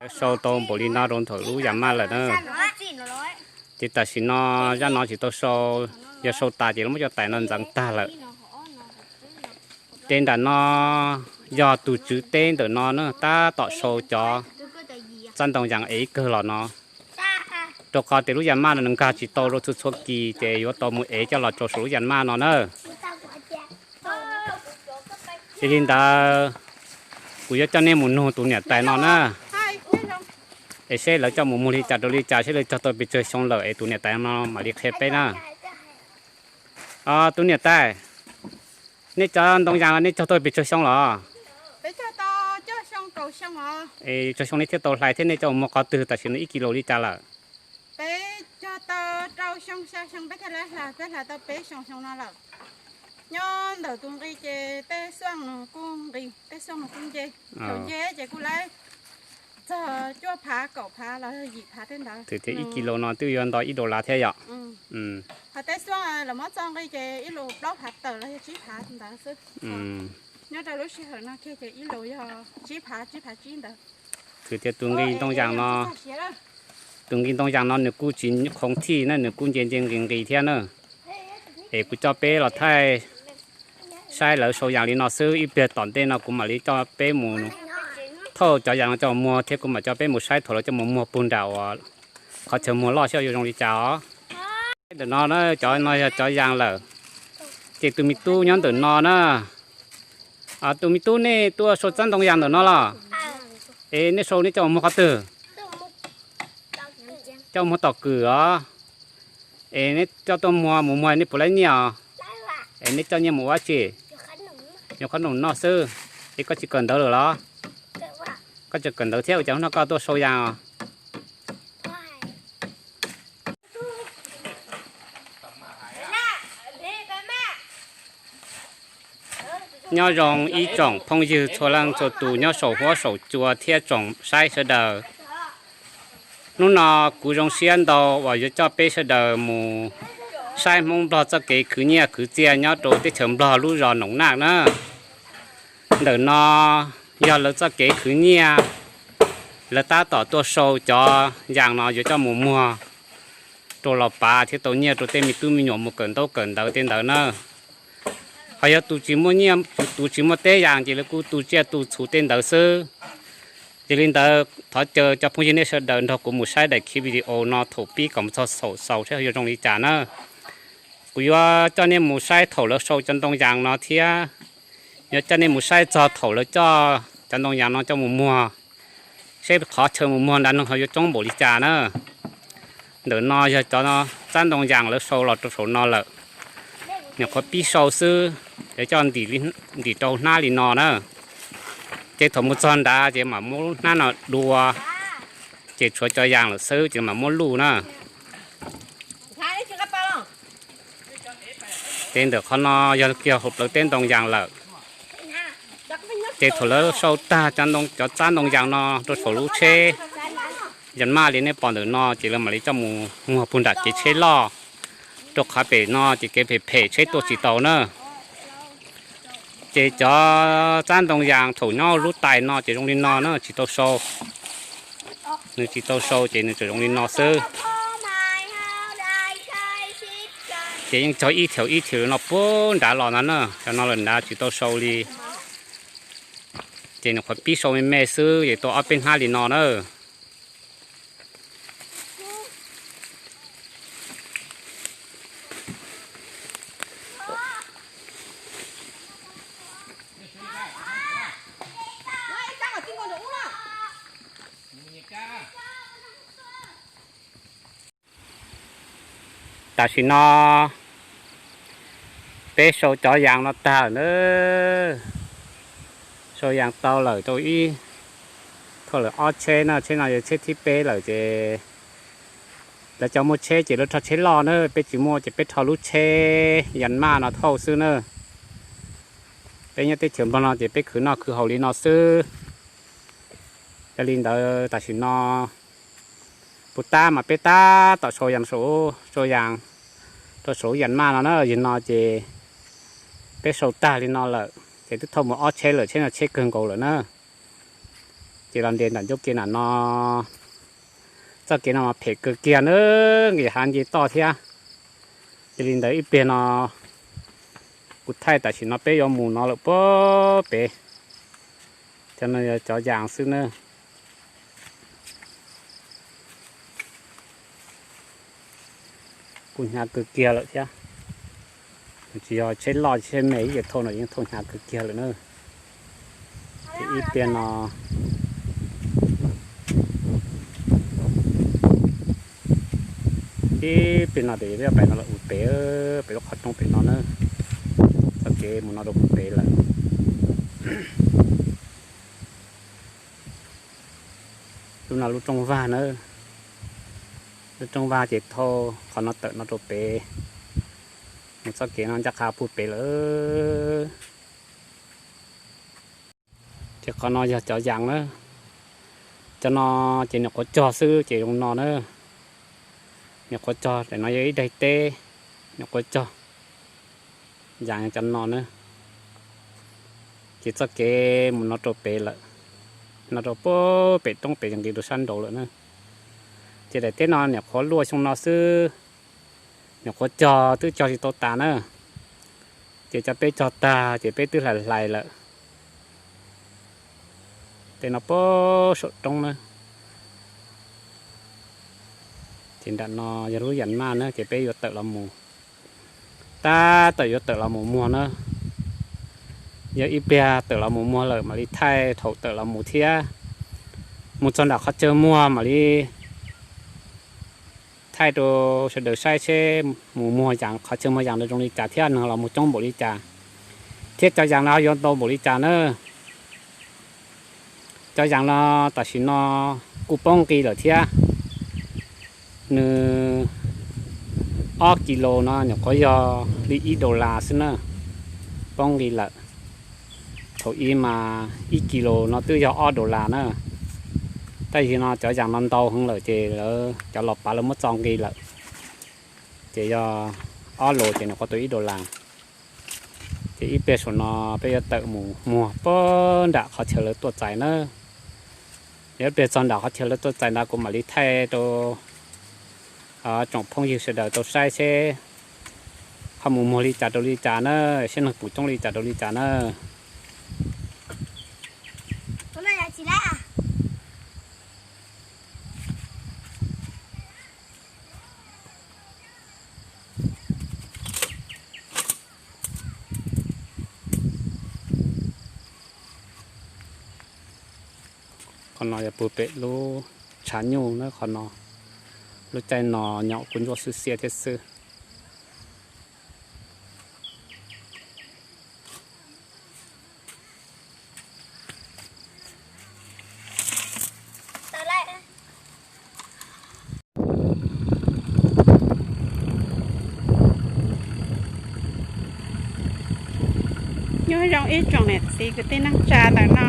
Lawv sau tau npaum li no rau ntawm lub yas maj lawm na. Ces tam sim no zaj no tsis tau sau, yog sau tas ces lawv muab cov tais no ntxeev tag lawm. Ces nram no yog tus tswv teb ntawm no na tab tom sau cov txab ntoo yas ev kawg los no, rau qhov tias lub yas maj no nws nkag tsis tau rau txhua txhua kis ces yuav tau mus ev coj los rau saum lub yas maj no na. Yog li ntawd, kuv yuav coj nej mus nug tus niam tais no na, es seb lawv coj mus muag li cas rau li cas, seb lawv cog tau pes tsawg xyoo lawm es tus niam tais no mam li qhia peb na. Tus niam tais, nej cov ntoo yas no nej cog tau pes tsawg xyoo los? Peb cog tau cuaj xyoo kaum xyoo os. Es tsawg xyoo nej thiaj tau hlais thiab nej coj mus muag qhov twg, tam sim no ib kis laus li cas lawm? Peb cog tau rau xyoo xya xyoo peb thiaj li hlais, peb hlais tau peb xyoo xyoo no lawm. Nyob ntawm tus nqi ces tej xuaj nws kuj nqis, tej xuaj nws kuj nce. Thaum nce ces kuj laib txog cuaj phav kaum phav los yim phav tej ntawd. Twb tias ib kis laus no twb yuav nto ib daus lav thiab yom. Hos tej xuaj lawv muab txo nqi ces ib lus plaub phav tawm los yog tsib phav ntawd xwb. Nyob rau lub sij hawm no kiag ces ib lus yog tsib phav, tsib phav tsib ntawd. Twb tias tus nqi ntoo yas no, tus nqi ntoo yas no nws kuj tsis khoov thij na, nws kuj nce nce nqis nqis thiab na. Es kuv coj peb los thaij saib lawv sau yas li no xwb, ib pliag tom ntej no kuv mam li coj peb mus thauj cov yas no coj muag thiab kuv mam coj peb mus saib thaum lawv coj mus muag puag nram uas qhov chaw muag loj xyov yuav zoo li cas os. Ntawm no na, cov no yog cov yas lawm. Ces tus me tub nyob ntawm no na, tus me tub nej tuaj sau txab ntoo yas ntawm no los? Es nej sau nej coj mus muag qhov twg? Coj mus muag tom kws os. Es nej coj tuaj muag mus muag nej puas laib nyiaj os? Es nej coj nyiaj mus ua dab tsi? Nyuam qhuav noj noj xwb. Es koj tsis kawm ntawv lawm los? Koj tsis kawm ntawv thiab ua cas hnub no koj tuaj sau yas os? Nyob zoo ib tsoom phooj ywg txhua leej txhua tus nyob saum huab saum cua thiab tsoom saib sawv daws. Hnub no kuv zoo siab ntau uas yuav coj peb sawv daws mus saib Hmoob Nplog txoj kev khwv nyiaj khwv txiaj nyob rau teb chaws Nplog lub zos Noom Naj na. Ntawm no yog lawv txoj kev khwv nyiaj, lawv tab tom tuaj sau cov yas no yuav coj mus muag rau los pav thiab tau nyiaj rau tej me tub me nyuam mus kawm ntaub kawm ntawv tej ntawd na. Ho yog tus tsis muaj nyiaj, tus tsis muaj teb yas ces lawv kuj tu tsiaj tu txhu tej ntawd xwb. Yog li ntawd thov caw cov phooj ywg nej sawv daws nrog kuv mus saib daim khiv video no thaum pib kom mus txog thaum xaus saib yuav zoo li cas na. Kuv yuav coj nej mus saib thaum lawv sau cov ntoo yas no thiab yuav coj nej mus saib txog thaum lawv coj cov ntoo yas no coj mus muag, seb qhov chaw mus muag nrad no ho yuav coob npaum li cas na. Ntawm no yog cov txab ntoo yas lawv sau los rau saum no lawm. Nyuam qhuav pib sau xwb, lawv coj ntim rau hnab li no na. Ces thaum mus txog nrad ces mam muab hnab no dua, ces tshuav cov yas lawm xwb ces mam muab luj na. Ces ntawm qhov no yog kiag hauv plawv teb ntoo yas lawm. Ces thaum lawv sau tag cov txab ntoo yas no rau saum lub tsheb yas maj li nej pom ntawm no ces lawv mam li coj mus muag puag nram kev tsheb loj, rau qhov pem no ces kev phem phem tsheb tuaj tsis tau na. Ces cov txab ntoo yas thaum nyob lub tais no ces zoo li no na, tsis tau sau. Nws tsis tau sau ces nws tseem zoo li no xwb. Ces yeej cog ib thaum ib thaum no puag nrad los ntag na, cov no lawm nrad tsis tau sau li. Ces nws qhuav pib sau me me xwb ces tau ob peb hnab li no na. Tam sim no peb sau cov yas no tag lawm na. Sau yas tau lawm rau ib, thauj lawm ob tsheb na, tsheb no yog tsheb thib peb lawm ces lawv cov muaj tsheb ces lawv rho tsheb loj na, peb tsis muaj ces peb rho lub tsheb yas maj no thauj xwb na. Peb nyob teb chaws Nplog no ces peb khwv noj khwv haus li no xwb. Yog li ntawd tam sim no puas tab mas peb tab tom sau yas, sau yas rau saum yas maj no na, yog no ces peb sau tag li no lawm ces twb thauj mus ob tsheb lawm, tsheb no tsheb kawg nkaus lawm na. Ces los nres nram ncauj ke nram no, txoj kev no mas phem kawg kiag nawb, nqis hav nce toj thiab. Yog li ntawd ib pliag no kuv thaij tam sim no peb yuav mus no lawm puag pem. Cov no yog cov yas xwb na. Kuj hnyav kawg kiag lawm thiab. Tsis yog tsheb loj tsheb me ib ce thauj no yeej thauj hnyav kawg kiag lawm na. Ces ib pliag no, ib pliag no ces peb yuav pais no lawm mus pem, pem lub qhov rooj pem no na. Txoj kev mus no rau pem lawm. Lub no lub rooj vag na. Lub rooj vag ces thauj qhov no tawm no rau pem, mus txoj kev no ncaj qha puag pem lawm. Ces qhov no yog cov yas na. Cov no ces nyuam qhuav cog xwb ces zoo no na. Nyuam qhuav cog, tam no yog ib daim teb, nyuam qhuav cog. Yas cov no na. Ces txoj kev mus no rau pem lawm, no rau puag pem roob pem nqis rau sab nraud lawm na. Ces daim teb no nyuam qhuav luaj xyoo no xwb, nyuam qhuav cog twb cog tsis tau tas na. Ces cov peb cog tag ces peb twb hlais hlais lawm. Tej no puag saum roob na. Ces nram no yog lub yas maj na, ces peb yuav tawm los mus, tab tom yuav tawm los mus muag na. Yog ib pliag tawm los mus muag lawm mam li thaij thaum tawm los mus thiab. Mus txog nram qhov chaw muag mam li thaij rau sawv daws saib seb mus muag yas, qhov chaw muag yas ntawd zoo li cas thiab neeg los mus coob npaum li cas, thiab cov yas no yuav ntau npaum li cas na. Cov yas no tam sim no kuj poob nqi lawm thiab. Nws ob kis lus no nyuam qhuav yog li ib dollar xwb na, poob nqi lawm. Thaum ub mas ib kis lus no twb yog ob dollar na. Tab sis no cov yas no ntau heev lawm ces lawv cov los pav lawv muab txo nqi lawm, ces yog ob lus ces nyuam qhuav tau ib dollar. Ces ib pliag saum no peb yuav tawm mus muag puag nram qhov chaw lawv tuaj txais na. Yog ib pliag txog nram qhov chaw lawv tuaj txais ntawd kuv mam li thaij rau tsoom phooj ywg sawv daws tau saib seb ho mus muag li cas rau li cas na, seb neeg puas coob li cas rau li cas na. Qhov no yog puag pem lub tshav nyuj na qhov no. Lub caij no nyom kuj ntsuab xwb xiab thiab xwb. Nyob zoo ib tsoom niam txiv kwv tij neej tsa ntawm no.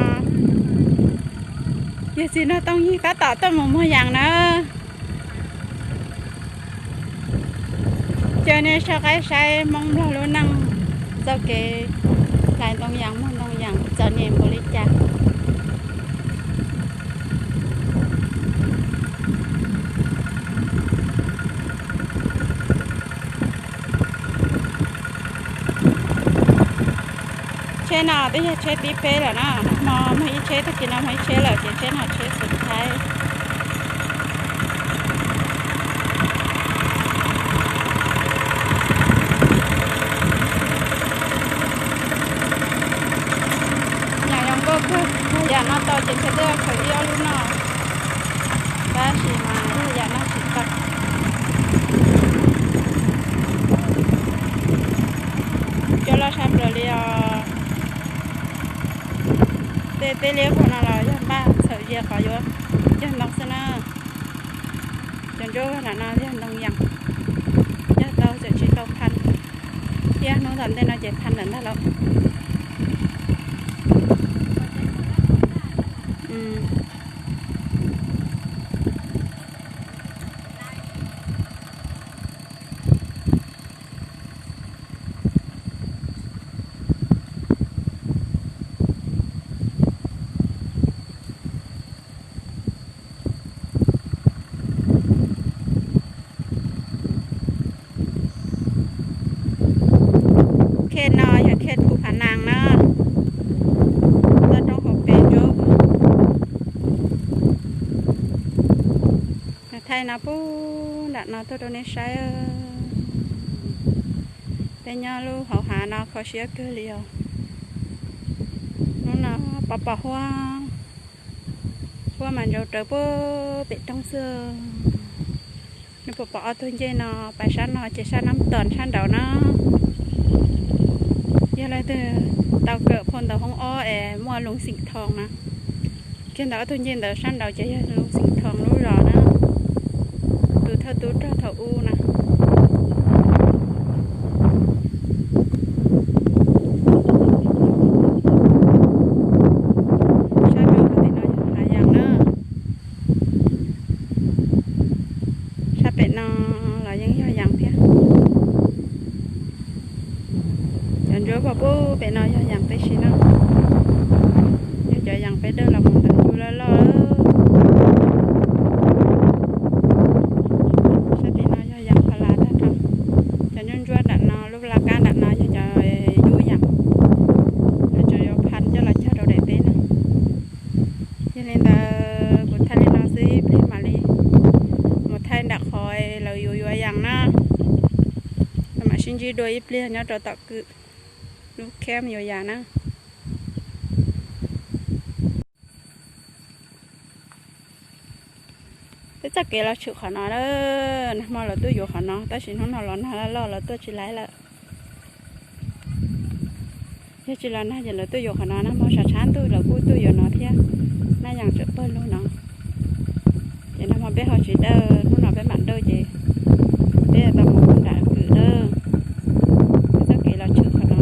Yog txiv Nuj Tooj Yig tab tom tuaj mus muag yas na. Coj nej soj qab saib Hmoob Nplog lub neej txoj kev hlais ntoo yas muag ntoo yas txom nyem npaum li cas. Tsheb no twb yog tsheb thib peb lawm na, nag hmo muag ib tsheb, tag kis no muag ib tsheb lawm ces tsheb no tsheb xub thawj. Nyam zoo nkauj kawg, yam no tau ces ntshe twb khaws ib ob lub noj, tab sis mas yam no tsis tau. Cua loj sab plaws li os. Tej teb liab qhov no los yog npaj txhawm ze qhov yuav cog ntoo xwb na. Cov ntsuab no yog ntoo yas, yog tau txawm tsis tau phaj, thiab hnub tom ntej no ces phaj lawm ntag lauj. Thaij no pub nram no tuaj rau nej saib. Peb nyob lub hauv hav no kho siab kawg li os. Hnub no pom pom huab, huab mas ntsaus rawv puag pem roob xwb. Nej puas pom ob tug ncej no pais sab no ces sab Nab Tom sab nraud na. Yog leej twg tau kawm phau ntawv hoob ob es muaj Loos Xeem Thoo na, kiag ntawm ob tug ncej ntawd sab nraud ces yog Loos Xeem Thoo lub zos na. Tus thawj tub rog thaum ub na. Sab nraud tim no yog hav yas na. Sab pem no los yeej yog yas thiab. Cov ntsuab pog pub pem no yog yas tib si na. Yog cov yas peb dawj los mus ntawd ntsuab loj loj. Sab tim no yog yas pha las tag nrho. Cov ntsuab ntsuab nram no, lub laj kab nram no yog cov yub yas, lawv tseem yuav pha coj los cog rau daim teb na. Yog li ntawd kuv thaij li no xwb, ib pliag mam li mus thaij nram qhov lawv yuav yuav yas na. Mam sib ntsib dua ib pliag nyob rau tom kwm lub camp yuav yas na. Peb txoj kev los tshwm qhov no, nag hmo lawv tuaj yuav qhov no tab sis hnub no los nag loj loj lawv tuaj tsis laib lawm. Yog tsis los nag ces lawv tuaj yuav qhov no, nag hmo tshav tshav ntuj lawv kuj tuaj yuav no thiab. Nab yas tseem pawg lug no. Ces nag hmo peb ho tsis dawj, hnub no peb mam dawj ces peb tau mus nram kwm na. Peb txoj kev los tshwm qhov no.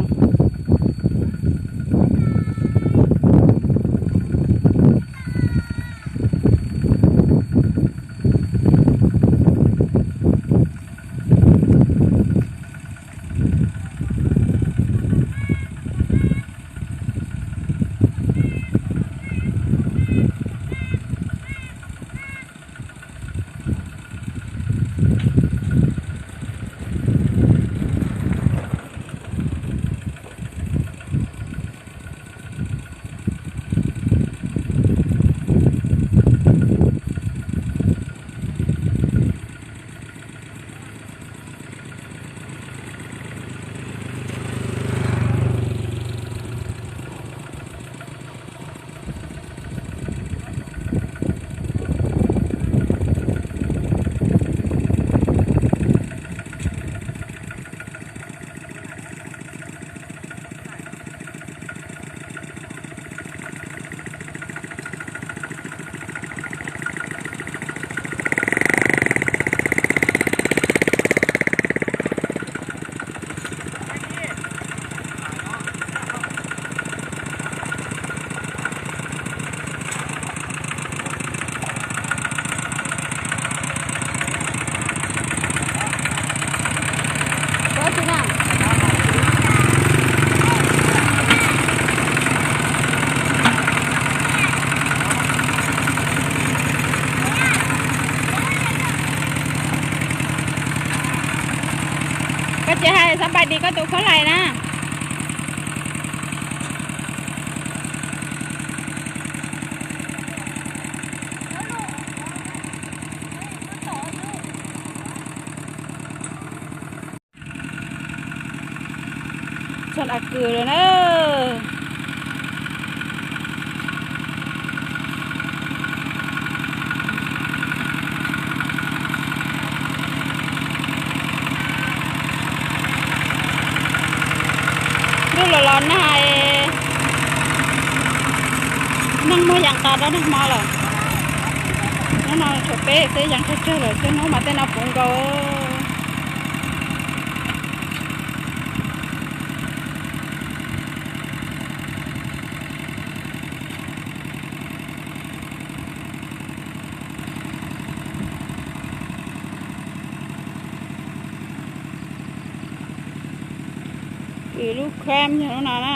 Koj tsis hais xab pais dis koj tus khaub hlais na. Txog dav kws lawm na. Ntuj los los nag, neeg muag yees tas rau nag hmo lawm. Hnub no tshuav peb xwb yees tsawg tsawg lawm, xwb hnub mas tej no puv nkaus. Kwm lub camp yog lub no na.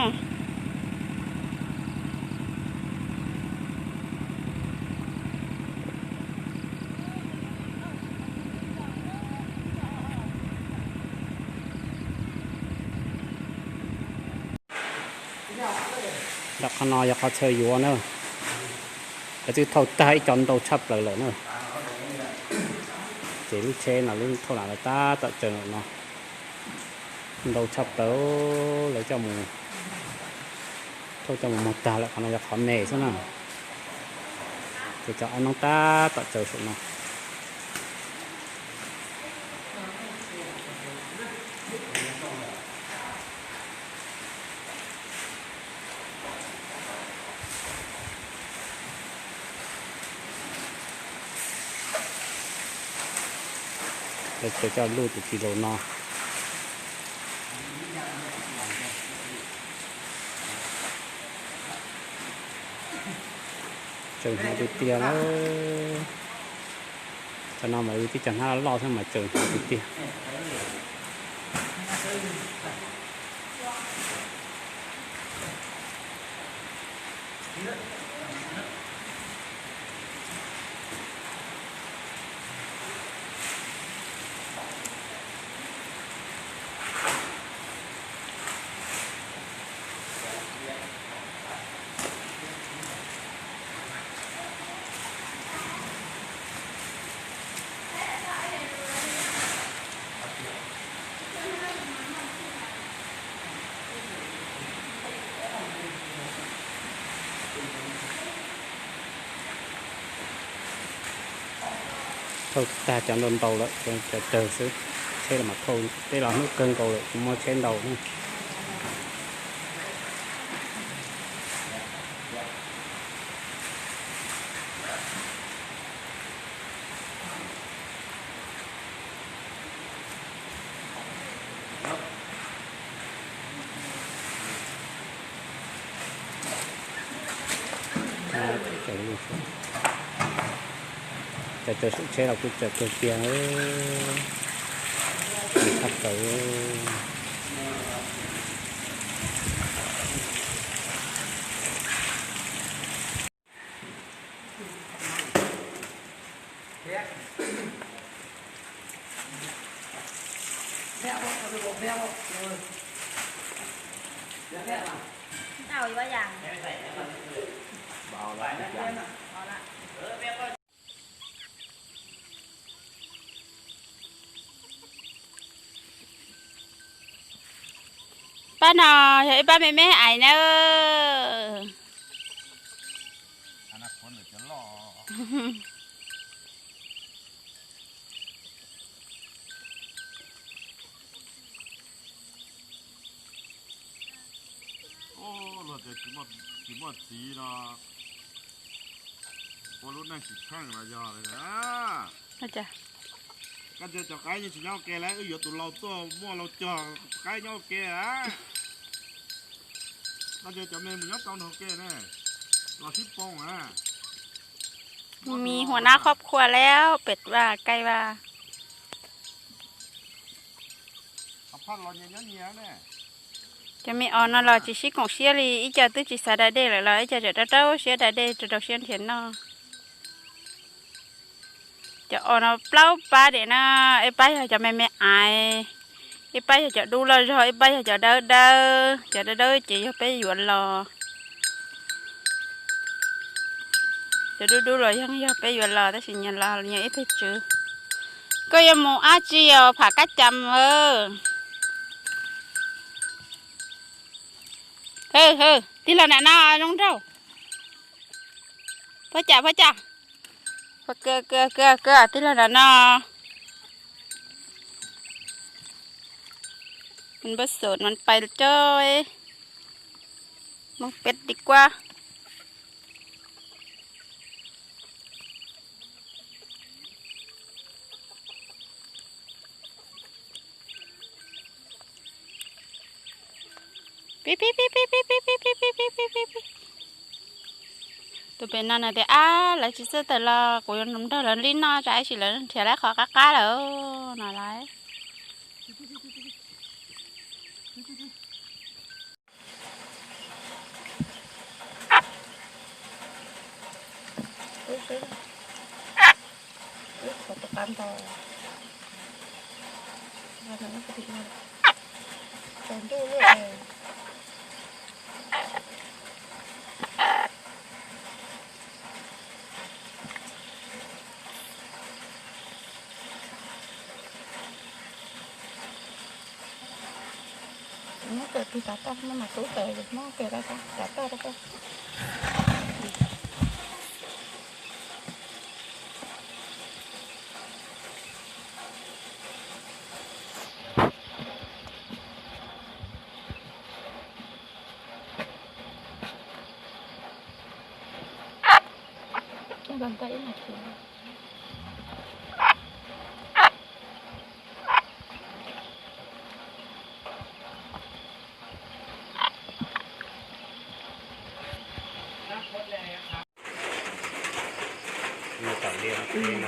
Nram qhov no yog qhov chaw yuav na. Lawv twb thauj tag ib co ntau tshaj plaws lawm na. Ces lub tsheb no lub thauj lam lawv tab tom tsaws no, ntau tshaj plaws, lawv coj mus, thauj coj mus muag tag lawm, qhov no yog qhov me xwb na. Ces cov ab noob tab tom tsaws saum no. Lawv tsaws coj luj tus tij laug no. Tsaws hnav tiag tiag lawm. Cov no mas yus tib cov hnab loj loj xwb mas tsaws hnav tiag tiag. Thauj tag cov ntau ntau lawm, cov rawg xwb. Tsheb los mas thauj, peb los hnub kawg nkaus lawm tsis muaj tsheb ntau na. Cov tsaws saum tsheb los kuj tsaws kawg kiag, tshaj plaws. Pab no yog ib pab me me aiv na. Luag tias tsis muaj txiv no, ua lub neej tsis tsheej los yog li. Koj ntsia cov qaib yeej tsis nyob ua ke lawm, wb yuav tus laus tuaj muaj laus cog, qaib nyob ua ke a. Koj ntsia cov me mus nyob rau nram ua ke ne, los sib poob a. มีหัวหน้าครอบครัวแล้ว เป็ดว่าไก่ว่า Cov me os no los tsis sib koom siab li, ib co twb tsis xav da dej lawm los ib co tseem rau rau siab da dej, rau rau siab nrhiav noj. Cov os no plaub pab diam na, ib pab yog cov me me aiv, ib pab yog cov dub loj zog, ib pab yog cov dawb dawb. Cov dawb dawb ces yog peb yuav los. Cov dub dub los yeej yog peb yuav los tab sis nyias los nyias ib teg tswv. Koj yuav mus dab tsi os Pham Kab Cam? Hwm hwm, tij laug nram no zoo nraug. Phob cas phob cas. Kws kws kws, tij laug nram no. Npawb xom no pais coj maj peb di kuab. Pib pib pib pib pib pib pib pib pib pib pib pib. Tus pem no nws tias, ab, lawv tsis txawj tawm los kuv yuav nrog lawv li noj tsam ib sim lawv nrhiav lawv qhov qab qab lawm no lawm. Ub, xwb, ub, qhov tus qab nto, qhov no ub, qhov tim no, tsaus ntuj lawm. Tus tav toj no mas tub tawm, muab kiag tav toj rau koj.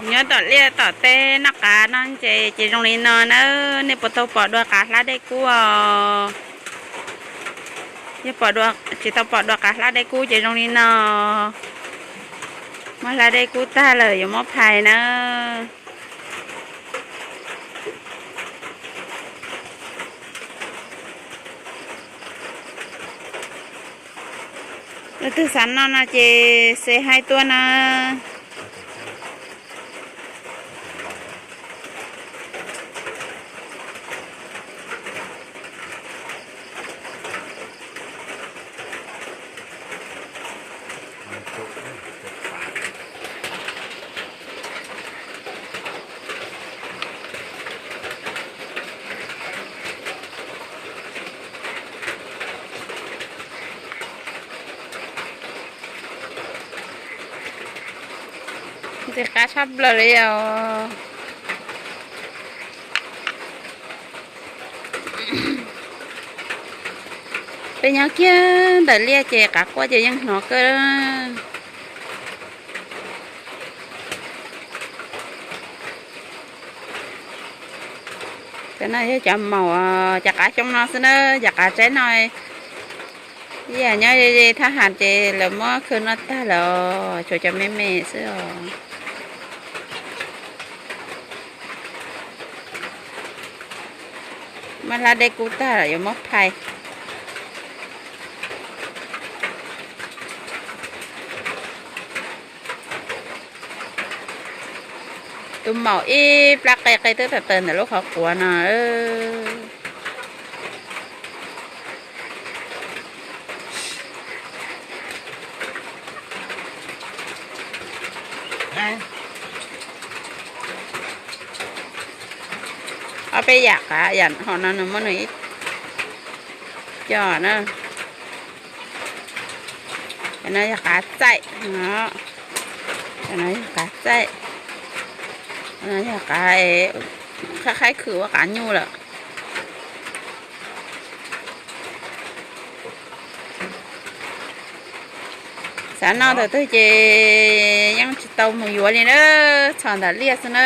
Nyob tom liaj tom teb noj qav no ces, ces zoo li no na. Nej puas tau pom dua qav hlab dej kub os? Yog pom dua, tsis tau pom dua qav hlab dej kub ces zoo li no. Muab hlab dej kub tag lawm yuav muab phais na. Leej twg xav noj no ces say hi tuaj na. Ntxim qab tshaj plaws li os. Peb nyob kiag ntawm liaj ces qav quaj ces yeej hnov kawg. Cov no yog cov maum, cov qav xyoo no xwb na, cov qav tsaib no. Ib yam nyob ze ze thaj ham ces lawv muab khw noj tag lawm, tshuav cov me me xwb os. Muab hlab dej kub tag lawm yuav muab phais. Tus maum ib plab qe qe twb tawm tawm ntawm lub qhov quav no. Ob peb yam qav, yam hom no nws muab nws ib co na. Cov no yog qav txaij, cov no yog qav txaij, yog qav qhaib qhaib khwm ua qav nyuj lawm. Xav noj ntawm twg ces yeej tsis tau mus yuav li na, txhom ntawm liaj xwb na.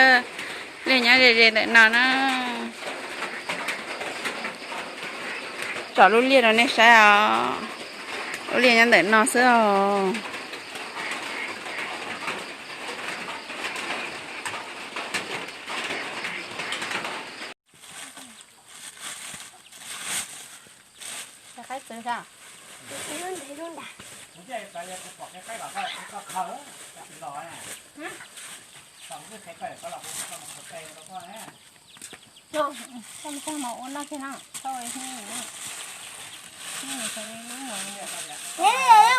Liaj nyob ze ze ntawm no na. Tsom lub liaj rau nej saib os. Lub liaj nyob ntawm no xwb os.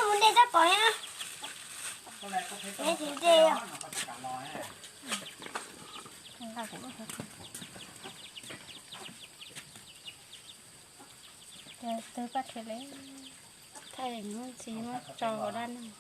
Mus de rab pom na. Twb paj khiav li, thaij mus txiv muab tso hauv dab neeg.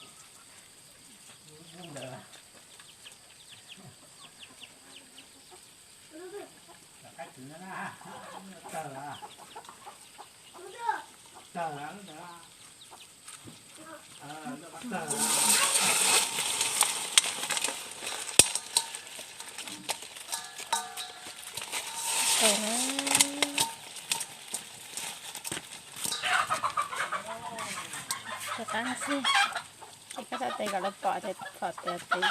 Qab xwb, ces koj txhob tes kom lawv pom ces txhom tias tes.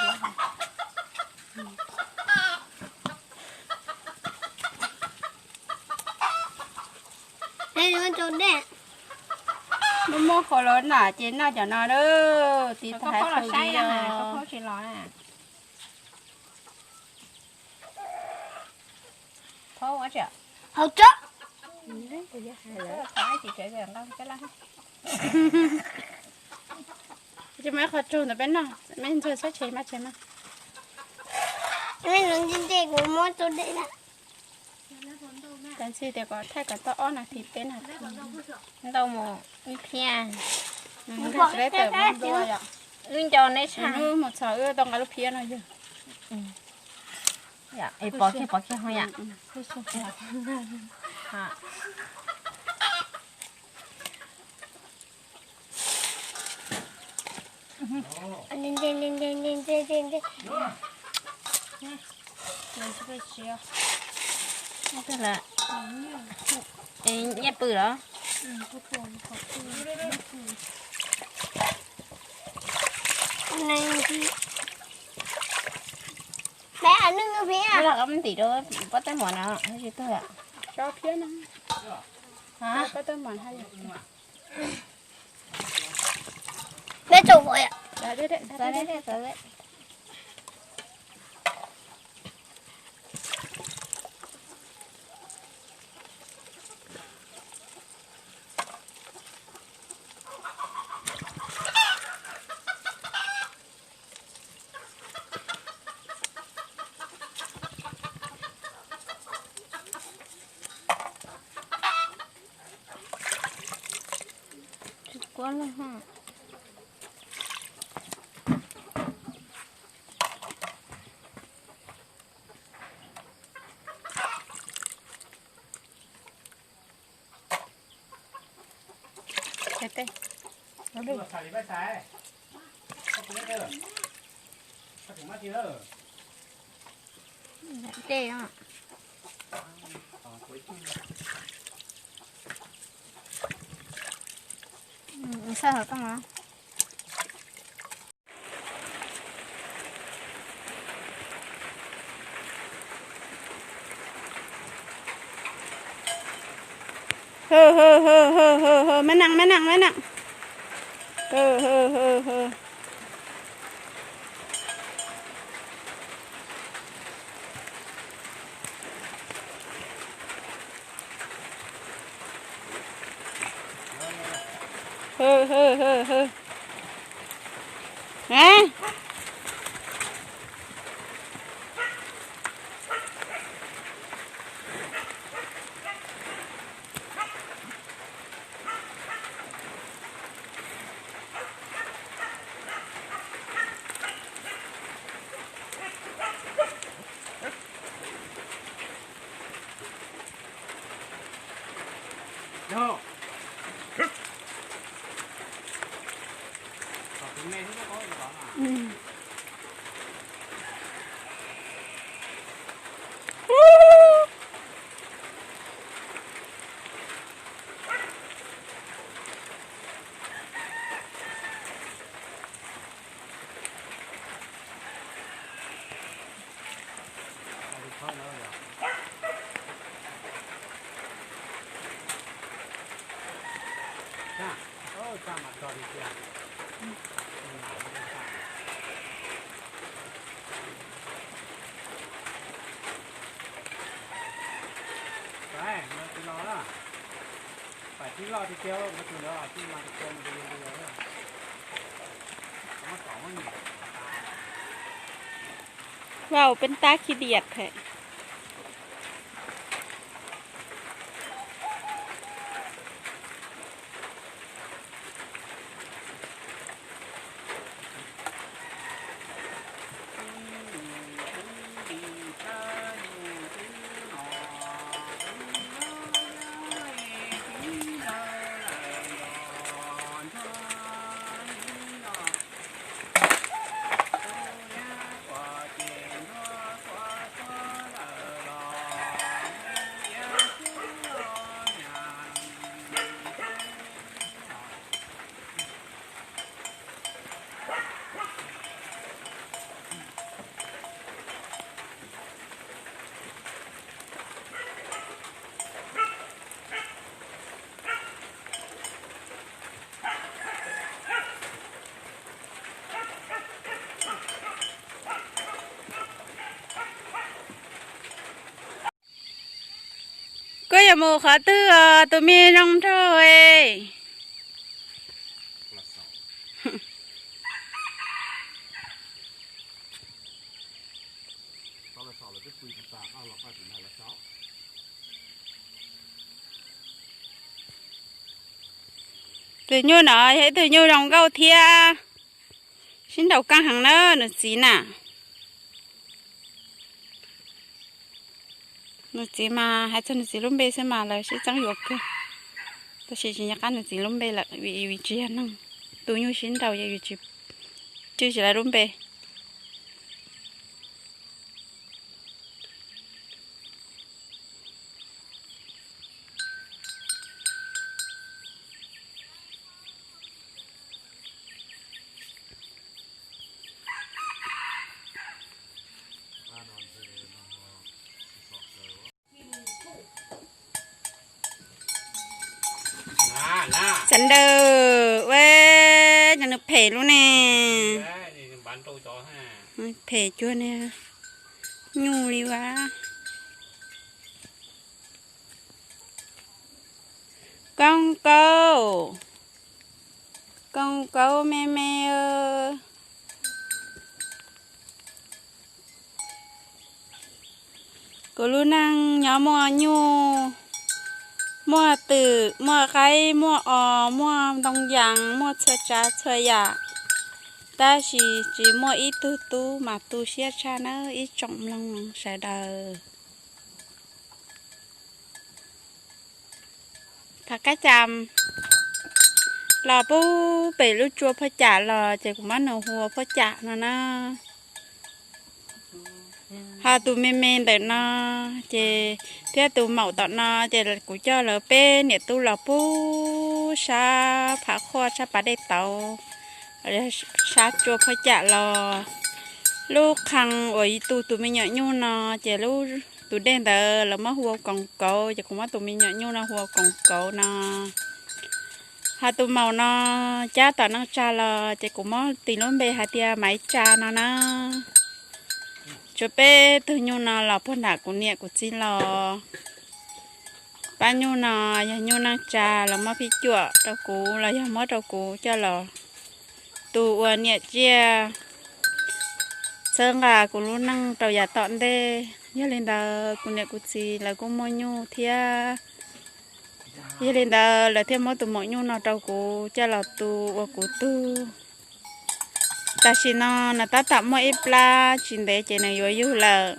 Muaj muaj qhov los na ces noj cov no, tiv tas hais tsis los. Hauv tso. Tsis muaj ib qho tsug ntawm peb noj, me ntxuag txhob tseg mas tseg mas. Tab sis tias kom thaij kom tau ob nas this peb nas this. Ntau mus ib phiab, lub nco neb tshaj, mus txog wb tau nqa lub phiab no yog. Es pov kiag pov kiag ho yam. Nyiaj pw los? Peb ntim rau pob tab muam no tsis tuag. Peb tau. Tsis kuab lawm. Dej. Xaj hov tooj os. Hw hw hw hw hw hw, mab neej mab neej mab neej. Hw hw hw hw. Hw hw hw hw. Vau, peb tab khi diam thiab. tau mus qhov twg os, tus me zoo nraug e. Tus nyuj no yog ib tug nyuj zoo nkauj thiab sib nraus kab heev na nws txiv na. Nws txiv mas hais txog nws txiv lub npe xwb mas lawv sib txeeb yuav kawg. Tab sis tsis nco qab nws txiv lub npe lawm vim tsis yog neeg tu nyuj sib nraus ces tsis, tsis tau lub npe. Txawm ntawd ua, nws phem lub ne. Phem cuag niag nyuj li as. Koob kaub, koob kaub me me. Kuv lub neej nyob muaj nyuj, muaj twm, muaj qaib, muaj os, muaj ntoo yas, muaj txhua tsav txhua yam, tab sis tsis muaj ib tug tub mas tu siab tshaj nawb ib tsoom mloog sawv daws. Thov kab cam los pub pem lub tsua phoj cam los ces kuv muab nws hu ua phoj cam no na. Ho tus me me ntawm no ces thiab tus maum tom no ces kuv coj lawv peb niam tub los pub sab phav qhuaj sab pas dej tauv, sab tsua phoj cam los. Lub qhee uas tu tus me nyuam nyuj no ces lub, tus dej ntawd lawv muab hu ua koom kauv ces kuv muab tus me nyuam nyuj no hu ua koom kauv no. Ho tus maum no cab tom neej tsa los ces kuv muab tis lub npe hais tias Maiv Tsa no na. Tshuav peb tug nyuj no los puag nram kuv niam kuv txiv los. Pab nyuj no yog nyuj neej tsa los muab phij cuam rau kuv los yog muab rau kuv coj los tu ua niam tsiaj txhawb nqa kuv lub neej rau yav tom ntej. Yog li ntawd kuv niam kuv txiv lawv kuj muaj nyuj thiab. Yog li ntawd lawv thiaj muab tus maum nyuj no rau kuv coj los tu ua kuv tug. Tam sim no nws tab tom muaj ib plab tsis ntev ces nws yuav yug lawm.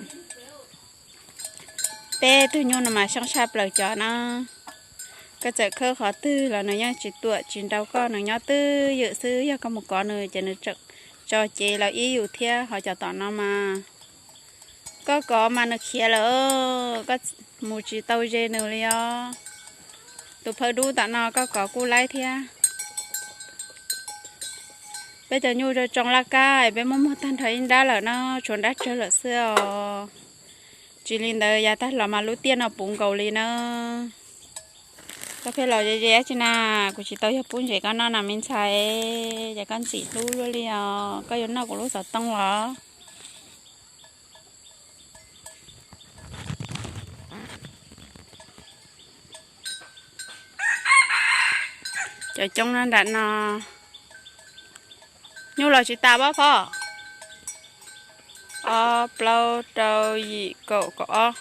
Peb tug nyuj no mas xyoob tshaj plaws cov na. Koj txawm khawb qhov twg los nws yeej tsis tuam tsis nrau koj, nws nyob twj ywm xwb. Yog koj mus kov nws ces nws tseem tso cev los ib yus thiab. Ho cov tom no mas koj kov mas nws khiav lawm, koj mus tsis tau ze nws li os. Tus phawj dub tom no koj kov kuj laib thiab. Peb cov nyuj zoo tsoo laj kab es peb muab muag tag nrho ib nrab lawm na, tshuav nrab tsawg lawm xwb os. Tsis li ntawd yav tag los mas lub tiaj no puv nkaus li na. Koj pheej los ze ze dab tsi na, kuv tsis tau yog pub ntses koj noj na me ntxhais, ces koj ntxim hlub luaj li os, koj yuav noj kuv lub xov tooj los? Cov coob na nram no. Nyuj los tsis tas pob phob. Ob, plaub, rau, yim, kaum, kaum ob.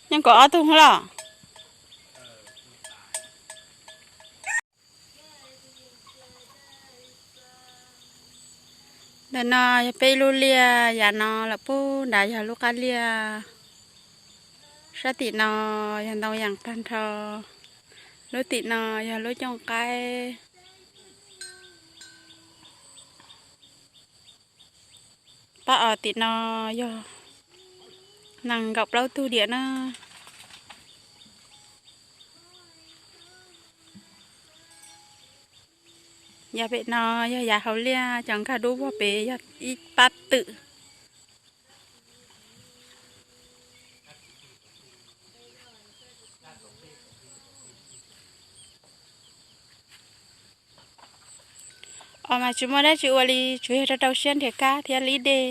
Yeej kaum ob tug los. Ntawm no yog peb lub liaj, yav no lawm pub nrad yog lub qab liaj. Sab tim no yog ntoo yas tag nrho. Lub tim no yog lub cooj qaib. Pab os tim no yog nees nkaum plaub tug diam na. Yav pem no yog yav hauv liaj, cov nkag dub vog pem yog ib pab twm. Os mas tsis muaj dab tsi ua li, tsuas yog rau rau siab nrhiav kab thiab lib dej.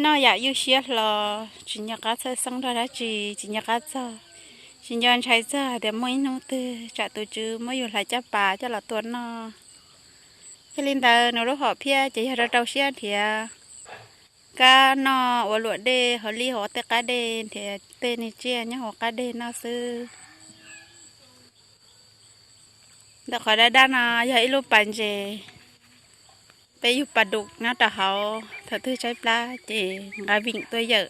Noj yam ywj siab hlo, tsis nco qab txhawj xeeb nrog dab tsi, tsis nco qab txog Tsis nco ntshai txog tias muaj ib hnub twg tsam tus tswv muab yus hlais caj pas coj los tua noj. Yog li ntawd nws lub hom phiaj ces yog rau rau siab nrhiav kab noj ua luam dej, hauv lib hauv tej qab dej, nrhiav tej niag tsiaj nyob hauv qab dej noj xwb. Ntawm qhov daj daj no yog ib lub pas ntses, peb yug pas dum nyob rau hauv, thaum twg tshaib plab ces nqa vim tuaj yawm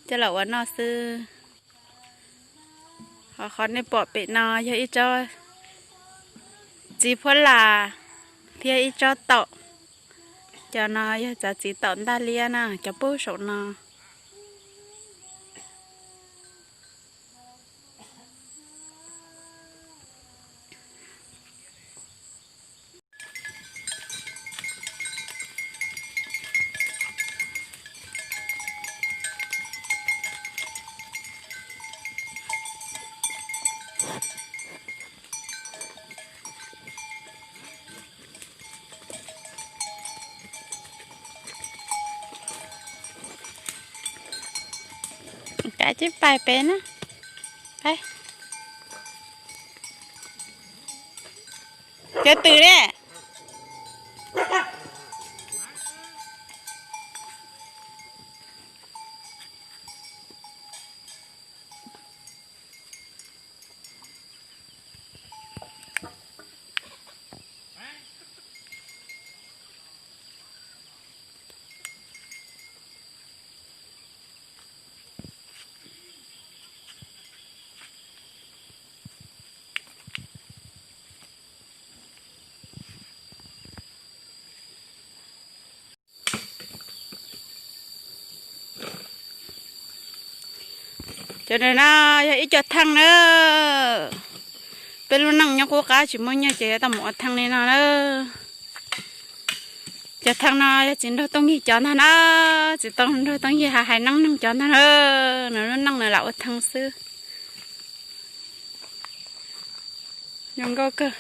coj los ua noj xwb. Ho qhov nej pom pem no yog ib tsob txiv phuab las thiab ib tsob taum. Cov no yog cov txiv taum ntaj liab na, cov pub saum no. Kav tsij pais pem na. Cov twm ne. Cov no yog ib co theej na. Peb lub neej nyob qub qab tsis muaj nyiaj ces yuav tau mus ua theej li no na. Cov theej no yog txiv nraug tooj yig cov ntag na. Txiv nraug tooj yig hais hais neej neeg cov ntag na. Nws lub neej nws lam ua theej xwb. Zoo nkauj kawg.